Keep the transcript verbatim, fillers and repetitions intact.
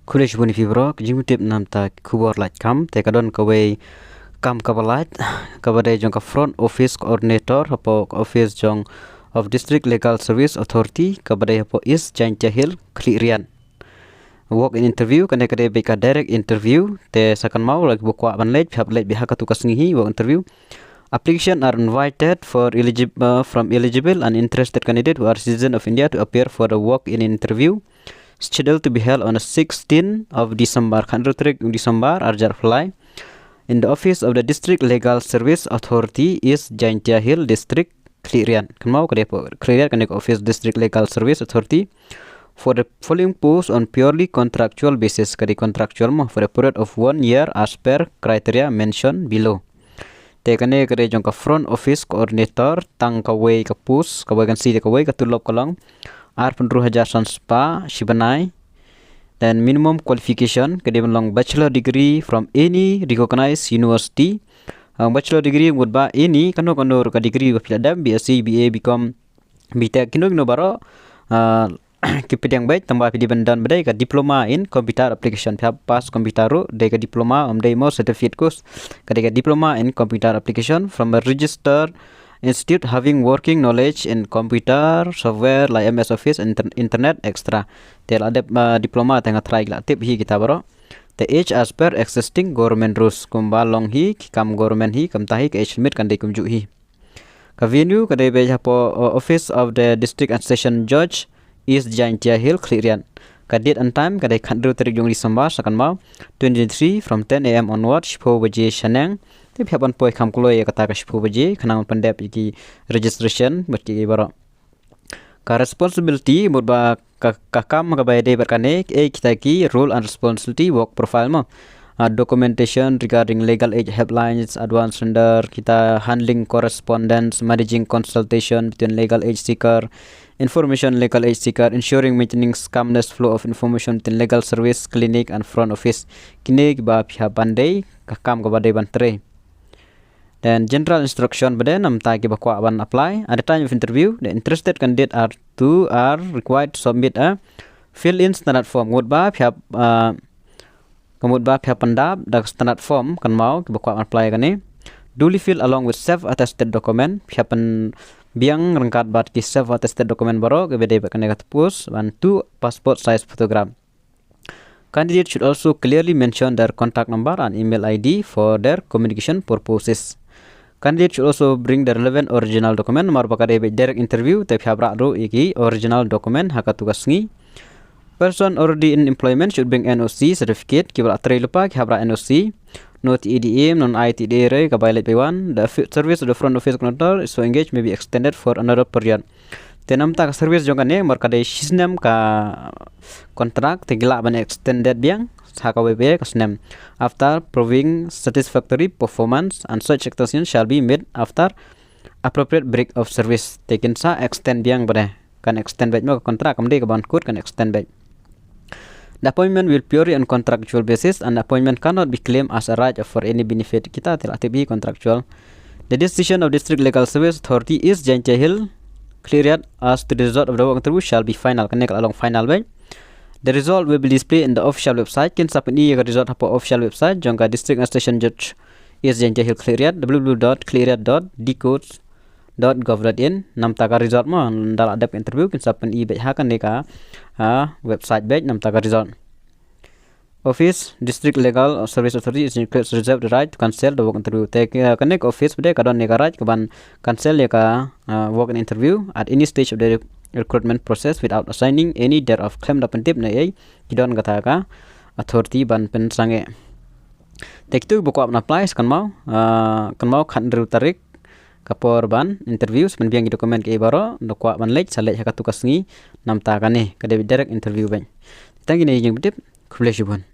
Khublei shibun ïa phi bro, ka jingtip namta ki khubor lait kam, te ka don kawei kam kaba lait, kaba dei jong ka front office coordinator, hapoh ka office jong of District Legal Service Authority, kaba dei hapoh East Jaintia Hill, Khliehriat. Walk in interview, kane ka dei beit ka direct interview, te sa kynmaw lada phi kwah ban leit, phi hap leit beit ha katu ka sngi hi, walk interview. Application are invited for eligible, uh, from eligible and interested candidate who are citizen of India to appear for the walk-in interview scheduled to be held on the sixteenth of December, khathynriew tarik December, arjar phlai, in the office of the District Legal Service Authority, East Jaintia Hill District, Khliehriat. Kynmaw ka dei hapoh Khliehriat kane ka office District Legal Service Authority for the following post on purely contractual basis, ka dei contractual mo, for a period of one year as per criteria mentioned below. Te kane ka dei jong ka front office coordinator, tang kawei ka post, kawei vacancy te kawei, ka tulop ka long arphew hynriew hajar san spah shi bnai. Then minimum qualification ka dei ban long bachelor degree from any recognized university. Ang bachelor degrey mut ba any kano kano ka degree ba phi la dep, B S c, B A, B Com, B Tech, kino kino baroh, ah, ki pdiang beit, tang ba phi dei ban don ba dei ka diploma in computer application, phi hap pass computer ruh, dei ka diploma, ym dei mo certificate course, ka dei ka diploma in computer application from a registered institute having working knowledge in computer software like M S Office, inter-, internet, et cetera. Te la dep, ah, diploma te nga tharai la tip hi kita baroh. Te age as per existing government rules, kumba long hi, ki kam government hi, kumta hi ka age limit kan dei kumjuh hi. Ka venue ka dei beit hapoh, uh, office of the District and Session Judge, East Jaintia Hill, Khliehriat. Ka date and time ka dei khathynriew tarik jong December, sa kynmaw, twenty twenty-three, from ten A M onward, shiphew baje shaneng. Te phi hap ban poi kham kloi ïa kata ka shiphew baje, khnang ban pyndep ïa ki registration bad ki baroh. Ka responsibility mut ba ka, ka kam kaba ïadei bad kane, eh, kita ki role and responsibility, work profile mo. Ah, documentation regarding legal aid helplines, advance surrender, kita handling correspondence, managing consultation between legal aid seeker, information legal aid seeker, ensuring maintaining seamless flow of information between legal service, clinic and front office. Kine kiba phi hap ban dei, ka kam kaba dei ban trei. Then general instruction ba dei namta kiba kwah ban apply. At the time of interview, the interested candidate are to, are required to submit a fill-in standard form. Mut ba phi hap, ah, ka mut ba phi hap pyndap da standard form, kynmaw kiba kwah ban apply kane. Duly filled along with self-attested document, phi hap pynbiang ryngkat bad ki self-attested document baroh kiba dei bad kane ka post, and two passport size photograph. Candidate should also clearly mention their contact number and email I D for their communication purposes. Candidate should also bring the relevant original document, namar ba ka dei beit direct interview, te phi hap rah ruh ïa ki original document ha katu ka sngi. Person already in employment should bring N O C certificate, kiba la trei lypa ki hap rah N O C. No T A D A, non I T A D A re, ka bai leit bai wan. The fi-, service of the front office coordinator is so engaged may be extended for another period. Te namta ka service jong kane, namar ka dei shisnem ka contract, te ki lah ban extended biang ha kawei pat ka snem, after proving satisfactory performance, and such extension shall be made after appropriate break of service. Te kin sa extend biang pat, kan extend beit mo ka contract, kam dei ka ban kut, kan extend beit. The appointment will purely on contractual basis and the appointment cannot be claimed as a right for any benefit. Kita te la tip hi contractual. The decision of District Legal Service Authority is Jaintia Hill, Khliehriat as to the result of the work interview shall be final. Kane ka la long final beit. The result will be displayed in the official website. Kin sa pyni ïa ka result hapoh official website jong ka District and Session Judge East Jaintia Hill Khliehriat, W W W dot khliehriat dot D codes dot gov dot in. Namta ka result mo, da la dep interview, kin sa pyni beit ha kane ka, ah, website beit namta ka result. Office, District Legal Service Authority is includes reserve the right to cancel the walk interview. Te, ah, kane ka office pat ka don ïa ka right ka ban cancel ïa ka, ah, walk in interview at any stage of the rec-, recruitment process without assigning any date of, khlem da pyntip ne ei, ki don kata ka authority ban pynsangeh. Te kito ba kwah ban apply sa kynmaw, ah, kynmaw khathynriew tarik ka por ban interview, sa pynbiang ki document kiei baroh, da kwah ban leit, sa leit ha katu ka sngi, namta kane ka dei direct interview beit. Tang kine ki jingpyntip, khublei shibun.